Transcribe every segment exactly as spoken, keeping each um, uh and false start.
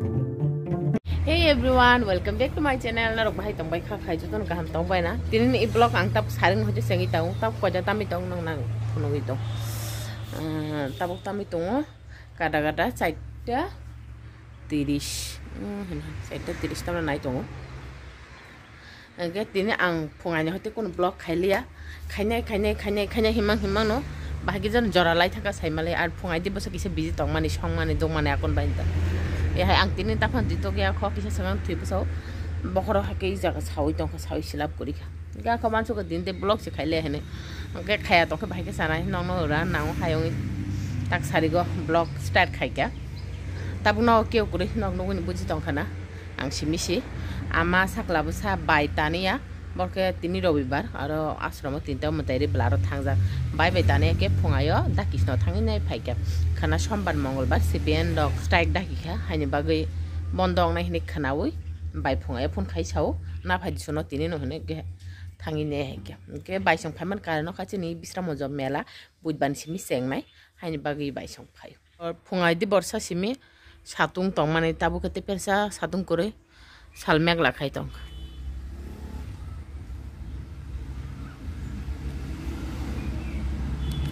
Hey everyone, welcome back to my channel. Norok bahai tong bai kha khai jotono kaham tong bai na. Tini ni vlog ang tap saring hoite sengi tong, tap koja tami tong nang nang phunugwi tong. Ah, tabuk tami tongo kada kada chaita tiris. Hmm, hino, chaita tiris tamo nai tongo. Hingke tini ang phungaini hoite kunu vlog khailiya. Khainai, khainai, khainai, khainai himang himang no. Bahai khe jora lai thangkha saimalai. Ar phungai di bwsa kisa busy tongmani, songmani, dongmani akon bai ta. Ehai ang tini taphang di tokya kho kisa swngang thwi bwsao. Bokhoro hai khe i jaga sawi tongkha, sawi silap kwrwi kha. Hingke ako mansuka din de vlog se khaile hene. Hingke khaya tongkhe bahai khe sanai nokno ura nango hai wngwi tak sarigo vlog start khaikha. Tabukno keu kwrwi nok nugwi buji tongkha na. Ang simi si ama sakla bwsa bai taniya, borke tini robibar aro asromo tinta mwtai ri bwla aro thangjak. Bai bai taniya khe phungayo dakisno thangwi nai phaikha. Khana sombar mongolbar C P N rok strike dakikha, haini bagwi bondo wngnai hinwi khwnawi bai phungayo phone khai sao, na phai disono tini no hinwi khe thangwi nai hai khe. Hingke bai song phaiman kareno kha chini Bisramonjo mela budbani simi chengnai, haini bagwi bai song phai. Phungai di borsa simi satung tongmani tabuk khe tepersa satung kwrwi sal megla khai tong.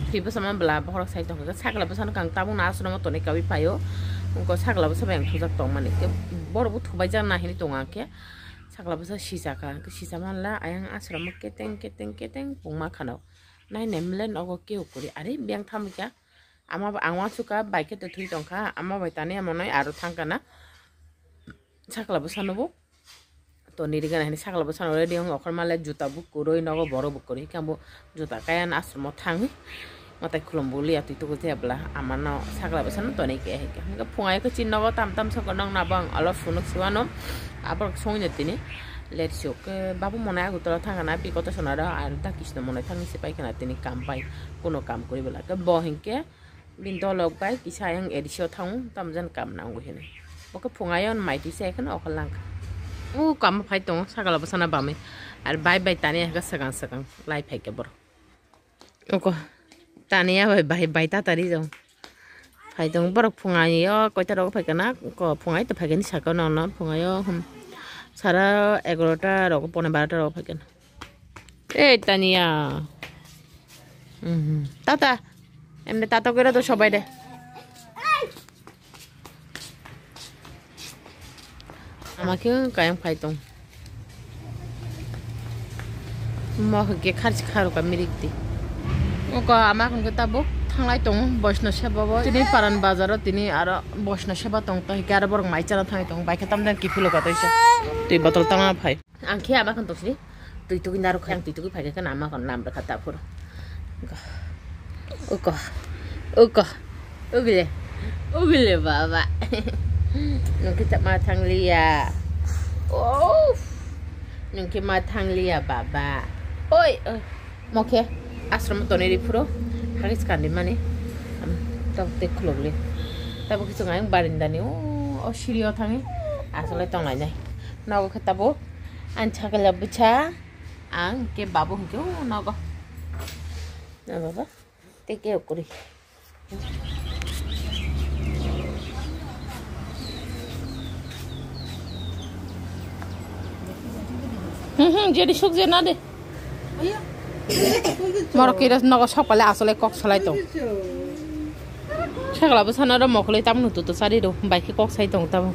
Twi bwsa man bwla bokhorok sai tongkha, sakla bwsano kang tabukno asromo tonwi kaui paio, wngkha sakla bwsa bai ang thujak tongmani, borok bo thubaijak na hinwi tongo ang khe sakla bwsa sijak kha, sijak manla ayang asromo keteng keteng keteng pungma khano. Nai nai mle nogo keu kwrwi, are beng thamwi kha. Ama bo ang uansukha, bai khe twi tongkha, ama bai tani amo nai aro thangkha na. Sakla bwsano bo toni rigana hini sakla bwsano ready wng okhorma le juta bo kwrwi nogo borok bo kwrwi khe bo juta kaya na asromo thangwi mwtai khulum bo liya twi tugu jebla amano sakla bwsano toni khe hingkhe phungai khe chini nogo tam tam sokha nokna bo ang alo phunuk siwano aborok songwino tini let sio khe babu monai agutala thangkha na bikoto sonaro ar da kisno monai thangwi se paikha na tini kam pai kuno kam kwrwi bwla khe bo hingkhe. Bini dolok bai kisa ayang A D C o thango, tamjani kam nango hinwi. Bo khe phungai o mai twi se kheno okhor langkha. O kama phai tongo, sakala bwsana bamwi. Ar bai bai tani hakhe swkang swkang lai phai khe borok. Oko tani ya bai bai bai tatari jong. Phai tongo borok phungai o koita rogo phai kana, ko phungai to phai kani saka no no phungai o, hmm. Sara egarota rogo pone barota rogo phai kana. Ei, Tania. Mhm. Tata. Emne tata kira to sobai de. Ama khe kayang phai tong. Mo hwnkhe kharchi kharuka mirik di. Oko ama hwnkhe tabuk thanglai tongo boisno seba bo. Tini paran bazaro tini aro boisno seba tong to hwnkhe aro borok mai chana thangwi tongo. Bai khe tamjani kiphilwi ka toisa. Twi botol tangna phai. Ang khe ama khan toksini twi tugwi narwkha, ang twi tugwi phaikha kheno ama khan nam rwkha ta phuru. Uko, uko, ugile, ugile baba. Nwng khe ma thangliya. Oh, nwng khe ma thangliya baba. Oi, oi. Mo khe ashram tonwi ri phuru hagis kandi mani. Tabuk tei khulukli. Tabuk khe chwng ayang barindani o, o sirio thangwi aswk lai tonglainai. Nogo khe tabuk. Ang chakla bwsa, ang ke babu hwnkhe o nogo. Na baba, tei ke ukuri. Hmm, hmm, jadi suk je na de. Morok kira nogo sokpale asole kok salai tong. Sakla bwsano ro mokhwlwi tamno tutu sari rw bai khe kok sai tong tamo.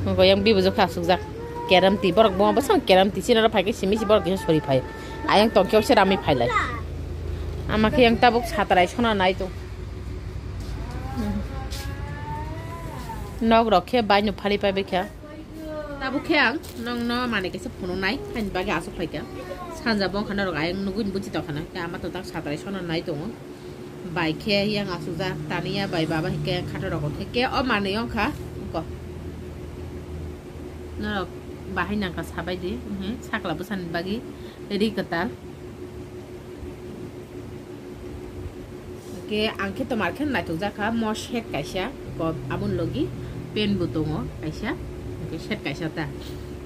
Ngo yang bibujo kha asukjak. Keramti borok bo bwsang keramti sinaro phai khe simi si borok kisa sori phai. Ayang tong khe se rami phai lai. Ama khe yang tabuk satrai sona nai tong. Nok rok khe bai no phali pai bai kha. Tabuk khe ang nongno manwi kaisa phunuknai, haini bagwi aswk phaikha. Sanja bo wngkha norok ayang nugwi buchi tongkha na, khe ama to tak satrai sona nai tongo. Bai khe yang asukjak, taniya bai baba hinkhe khato rok theke o manwi wngkha. Wngkha. Norok bahai nangkha sabai di, mhm, sakla bwsani bagwi ri kwtal. Hwnkhe ang khe tomar khe naithokjak kha, mo set kaisa, ko aboni logi pen bo tongo kaisa, hwnkhe set kaisa ta.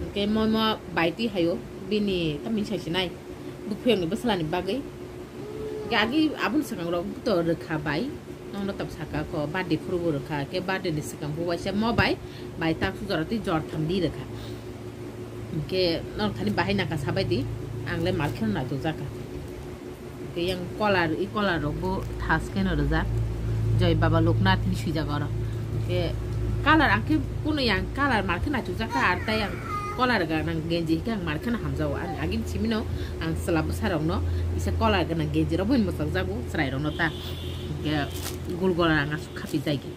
Hwnkhe mo, mo bai twi haio, bini tamni sai sinai, buphuyangni bwsalani bagwi. Hwnkhe agi aboni swkang rok to rwkha bai, Nono tam saka ko birthday phuru bo rwkha, ke birthday ni swkang bo waisa mo bai, bai tak jora twi jor tham di rwkha. Ke nono thani bahai naka sabai di, ang le market no naituk jaka. Ke yang color, i color rok bo thas khe no rwjak. Joy Baba Loknath ni swijak oro. Ke color ang khe kuno yang color market naituk jaka, ar tai ang color ganang genji khe ang market no hamjago. Ani agin simino ang chwla bwsa rok no isa color ganang genji rok bo mwchang jago chwrai rok no ta. Hingke gul gola rang aswk khapi jai khe.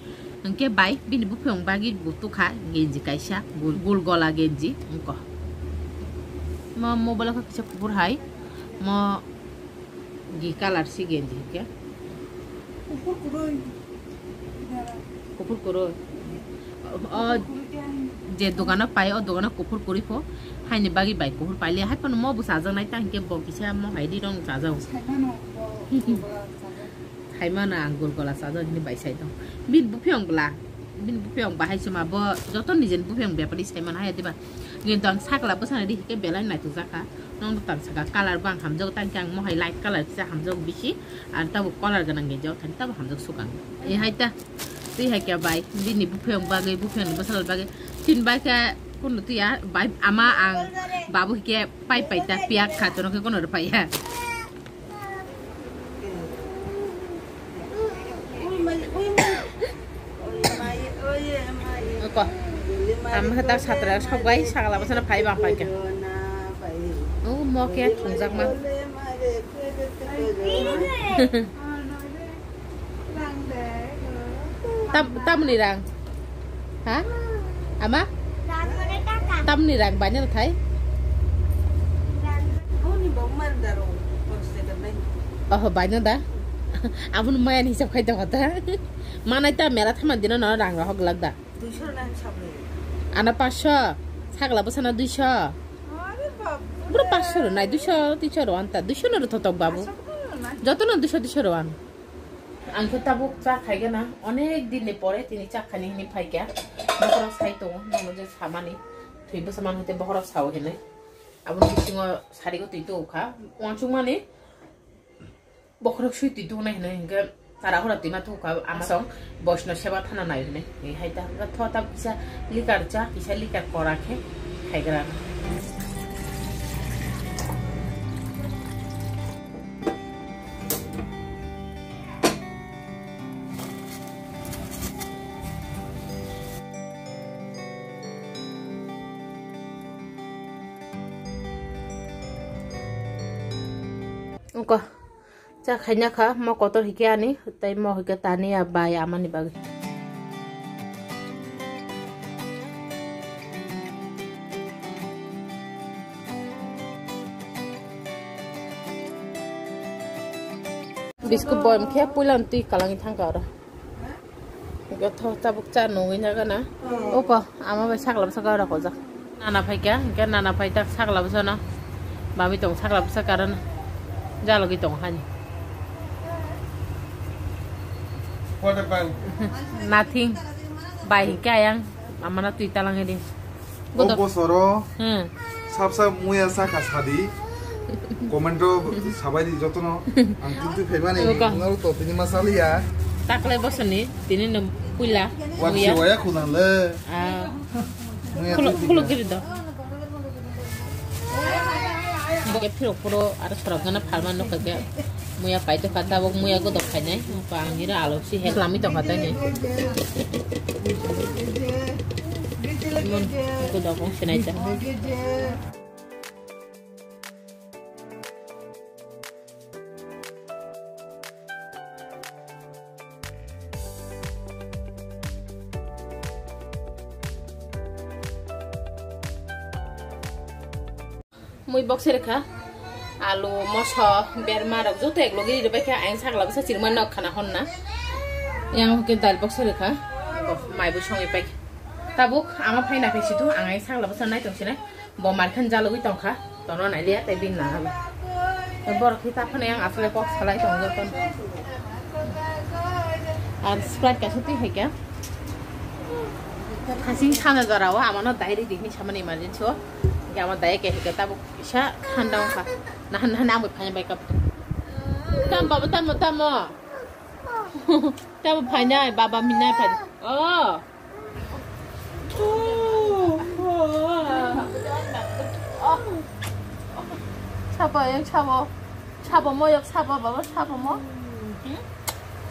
Hingke bai bini buphang bagwi bo tukha genji kaisa gul, gul gola genji wngkha. Mo mobile khe kisa kuphur hai, mo gi colour si genji hingke. Kuphur kwrwi. Kuphur kwrwi. O, je dogano pai, o dogano kuphur kwrwi pho. Haini bagwi bai kuphur paile, hai phano mo bo chajaknai ta hingke bo kisa mo hai ri rong chajak. Saimano bo gul gola chajak. Thaimano ang gul gola chajak hwnwi bai sai tong. Bini buphang bwla, bini buphang bahai chuma bo joto nijeni buphang bepari saimano haya diba. Kintu ang sakla bwsani ri hike belai naituk jakha. Nong tang saka colour bo ang hamjago, tang khe ang mohai light colour kisa hamjago bisi. Ar tabuk colour gwnang genjak thani tabuk hamjak sukang. E hai ta. Twi hai kya bai, bini buphang bagwi, buphang ni bwsala bagwi. Tin bai khe kunu twi ya, bai ama ang babu hike pai pai ta piyak kha tono khe kono rw pai ya. Oko. Ang khe tak satra sok bai, sakla bwsano phai bang phai khe. O mo khe thungjak ma. Tam, tamni rang? Ha? Ama? Rang mane taka. Tamni rang baino thai? Rang. Oho, baino da? Abun maya ni hisab khai tongkha ta. Manai ta mela thama dino no rang rohok glak da. Duisho rang sabni. Ana paanch sho, sagla bwsana duisho. Are bap. Bro paanch sho ro nai, duisho, tinsho ro anta, duisho no ro thotok babu. Paanch sho ko nai. Joto no duisho, duisho ro an. Ang khe tabuk cha khaigana, onek din ni pore tini cha khani hini phaikha. Bokhorok sai tongo, nono je samani, thwi bwsa man hoite bokhorok sao hinwi. Aboni bisingo sarigo twi tongkha, uansukmani bokhorok swi twi tongnai hinwi hinkhe tara hora twima tongkha, ama song boisno seba thana nai hinwi. Hai ta tho ta kisa likar cha, kisa likar kora khe khaigra. Ungkha, cha khaina kha, mo kotor hikhe ani, tei mo hikhe tani ya bai amani bagwi. Biskut boyam khe puila twi kalangwi thangkha oro. Gotho tabuk cha nungwi nagana. Oko ama bai sakla bwsa gora kojak. Nana phaikha, hingke nana phai tak sakla bwsano. Bami tong sakla bwsa karon jalogwi tong hani. What happened? Nothing. Bai hingke ayang amana twi talangwi di. O bosoro Hmm. Sab sab muya saka sadi. Comment o sabai di jotono. Ang twi twi phaimani Oka. Ngal to tini masaliya. Takle bosoni tini no puila. Wak muya. Siwaya khunang le. Ah. Muya Khuluk, twi khuluk twi. Giri do. Boke phirok phoro aro sorok gana phalma nokha ke. Muya paito kha tabok muya godok khainai. Ang hino alo si he lami tongkha tainai. Mun, godok wng sinai ta. Mui bokse rwkha, alu, moso, berma rok joto eklogi ri rwbaikha, ayang sakla bwsa chirima nok khana honna. Yang hwnkhe dal bokse rwkha, maibo songwi paikha. Tabuk ama phaina phai situ, ang ayang sakla bwsa nai tongsinai, bo markhan jalogwi tongkha, tono nailiya tei bini nana. Borok khe ta phano yang asle kok salai tongo jotono. Ar Sprite kaisa twi hai khe. Khasing sana jora o amano dai ri di hinwi samani emergency o. Hingke ama dai khe hingke tabuk kisa thanda wngkha. Nahan nahan ang bai phai bai kap. Tam baba tamo tamo. Chabo phainai, baba minai phai. Oh. Chabo, yang chabo. Chabo mo, yang chabo, baba, chabo mo.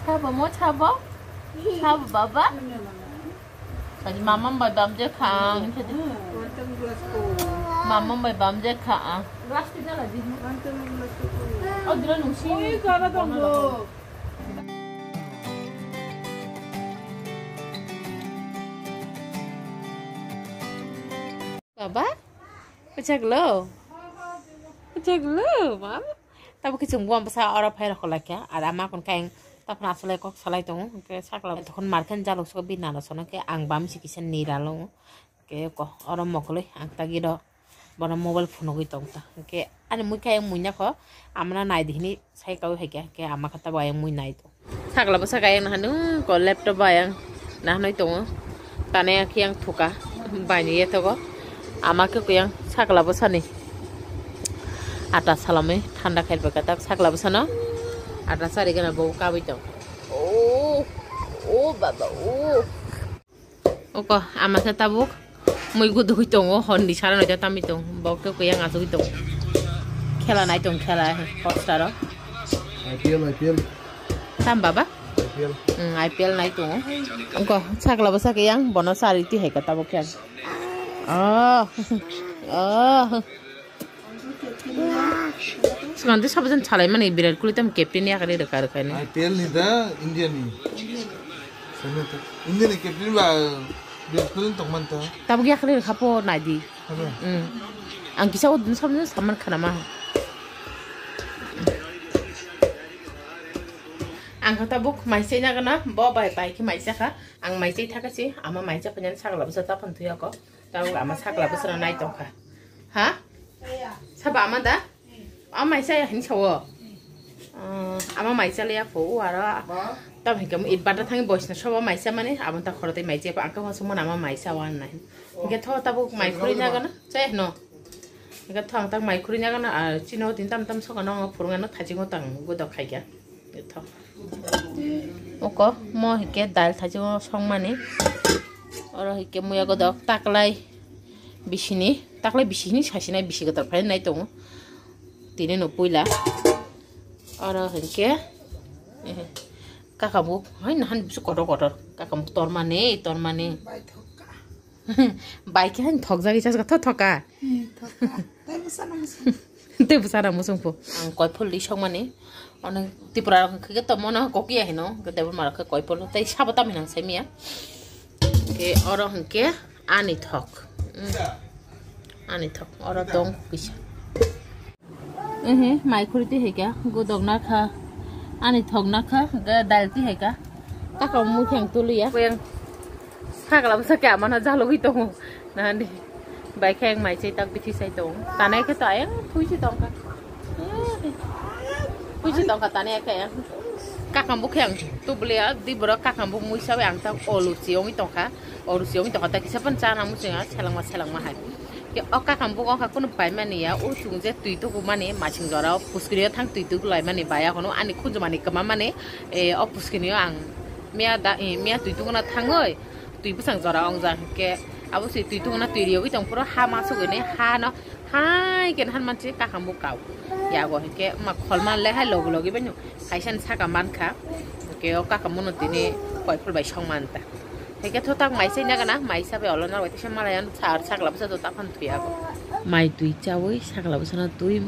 Chabo mo, chabo. Chabo, baba. Tadi mama bai bam je khang. Mama bai bam je khang. Oh, dira nungsi. Baba, kachaglo? Kachaglo, mam? Tabo kichung buam bwsa oro phai rokholai kha. Ar ama kon kaiyang taphana asolai kok salai tongo. Hwnkhe sakla tokon markhen jaluk soko bini nana sono khe ang bam si kisa niralo. Hwnkhe ko oro mokoloi ang tagiro. Bono mobile phunugwi tong ta. Hwnkhe ani mui khe ayang mui nakho, amana naidi hinwi sai kaui hai khe, hwnkhe ama khe tabo ayang mui nai tong. Sakla bwsa khe ayang nahanwi ko laptop bai ayang nahanwi tongo. Tane khe yang thuka, baini yetogo. Ama khe kuyang sakla bwsani ata salamwi thanda khairokha tak sakla bwsano ata chari gana bo kabui tong. Oh, oh baba, oh. Oko ama khe tabuk mui gudugwi tongo, honni sara noita tamwi tong, bo khe kuyang achugwi tongo. Khela nai tong, khela hotstaro. I P L, I P L. Tam baba? I P L. Hmm, I P L nai tongo. Oko sakla bwsa khe yang bono sari ti hai kha tabuk khe. Oh. Oh. Swkang tei sabojan salai mani Virat Kohli tamo captain yakari rwkha rwkha hinwi. I P L ni da India ni. Sami ta. India ni captain ba Virat Kohli tong man ta. Tabuk yakari rwkha po naidi. Sami. Hmm. Ang kisa o dun sabojan saman khana ma. Ang kha tabuk maisai nagana bo bai bai khe maisa kha. Ang maisai thakasi ama maisa phanyani sakla bwsa taphang thuya ko. Tabuk ama sakla bwsano nai tongkha. Ha? Sabo ama da? Ama maisa ya hin sawo. Ah, ama maisa le ya pho u aro. Tam hikam it bata thangi boisna sobo maisa mani ama ta khoro tai maisa pa angka wasu mon ama maisa wan nai. Hingke tho tabuk mai khuri na gana. Chai no. Hingke tho ang tak mai khuri na gana, ah, chino tin tam tam soka no phurunga no thajingo tang go dok khai kya. Tho. Oko mo hike dal thachi o songmani. Oro hike muya godok taklai bisini, taklai bisini sasinai bisi gotor phai nai tongo. Tini no puila. Oro hike, eh, kakamuk, hai nahan bisu kotor kotor. Kakamuk tormani, tormani. Bai khe hain thokjagwi chasga tho thoka. Hmm, thoka. Tei bwsano musung. Tei bwsano musung pho. Ang koiphol li songmani. Ono Tripura rok khe to mono kokiya hino. Khe tei bwrma rok khe koiphol. Tei sabo tam hinang sai miya. Khe oro hwnkhe ani thok. Hmm. Ani thok. Oro dong kisa. Ehe, mai khuri ti hai kha, godok na kha, ani thok na kha, ga dal ti hai kha. Taka mui kheng tulu ya. Kuyang sakla bwsa khe amana jalogwi tongo. Nahandi bai khe ang mai chai tak bithi sai tongo. Tanai khe to ayang phuisi tong kha. Phuisi tong kha tanai khe ayang. Kakam bo khe ang tubuli ya, di borok kakam bo mui sabai ang tak olu chi ongwi tong kha. O rusi ong tokha ta kisa pan chana muchunga selengma selengma hai. Ke o kakam bugo kha kunu paimani ya, o chung je twi tugu mani masing jora o puskiri o thang twi tugu lai mani baya kono ani khunju mani kama mani, e, o puskiri o ang miya da, e, miya twi tugu na thangoi twi bwsang jora ong ja ke abo se twi tugu na twi riogwi tong phuru ha masugwi ne ha no Hai, ken han manchi kakam bo kau. Yago hingke ma kholma le hai logi logi beno. Kaisa ni saka mankha. Hingke o kakam bono tini koiphol bai song manta. Hingke thotak maisa nagana, maisa bai olo nang bai tisa malai ano sar sakla bwsa do taphan thuya go. Mai twi chawi, sakla bwsa no twi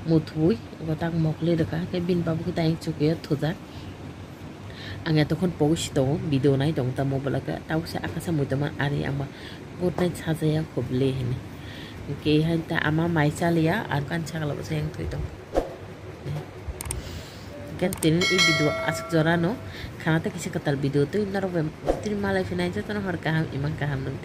muthwi, gotak mokle rwkha, hingke bini babu khe tayeng chukwi o thujak. Ang ya tokon pogo si tongo, video nai tongo ta mobile o khe, tabuk se akasa mui tongma ari ang ba good night sajaya kho bele hini. Hingke hai ta ama mai chaliya, ang kan sakla bo se yang thoi tong. Hingke tini i video aswk jora no, khana ta kisa kwtal video twi norok bai tini malai phinai jotono hor kaham imang kaham nang.